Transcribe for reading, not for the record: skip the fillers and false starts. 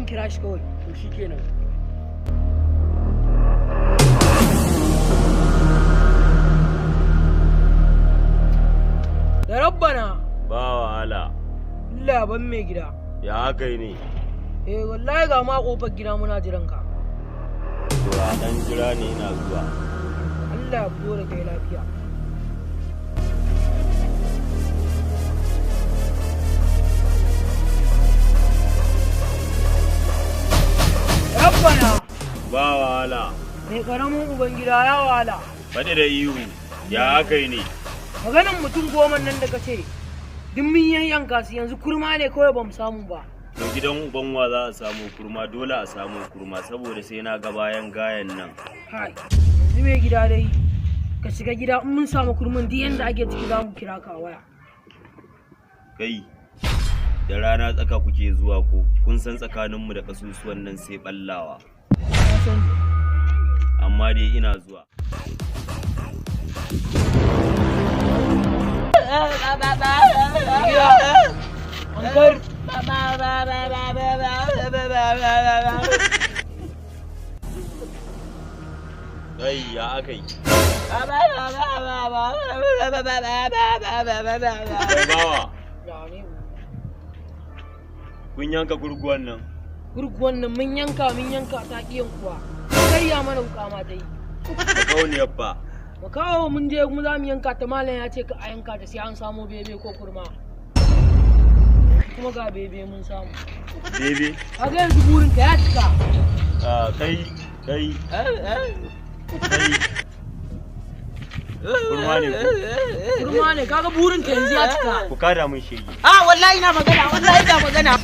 in kira shi kawai. To shikenan. Da rabbana. Ba wahala. Allah ban mai gida. Ya aka yi ne? Eh wallahi ga ma kofar gida muna jiran ka. To a dan jira ne ina zuwa. Allah ya fito da kai lafiya. Rabbana. Ba wahala. Mai karamin ubangida ya wahala. Faɗi da ihu. Ya aka yi ne? Maganin mutum 10 nan da ka ce, duk mun yanyanka su yanzu kurma ne kawai ba mu samu ba. To gidan uban wa za a samu kurma, dole a samu kurma saboda sai na ga bayan gayan nan. Hai, yanzu mai gida dai ka shiga gida in mun samu kurmin duk yanda ake ciki za mu kira ka waya. Kai, da rana tsaka kuke zuwa ko kun san tsakaninmu da kasusuwan nan sai ballawa. Amma dai ina zuwa. Ankar. Kai ya aka yi? Kai bawa. Kun yanka gurguwan nan? Gurguwan nan mun yanka ta ƙi yankuwa. Karya mana wuka ma ta yi. Makauniyar fa. Makawo mun je kuma za mu yanka ta, malam ya ce ka a yanka ta sai an samo bebe ko kurma. Kuma ga bebe mun samu. Bebe? A ga yanzu burinka ya cika. Kai kai kai. Kurma ne ko? Kurma ne, kaga burinka yanzu ya cika. Ku kada mun shege. Ah wallahi na magana, wallahi na magana.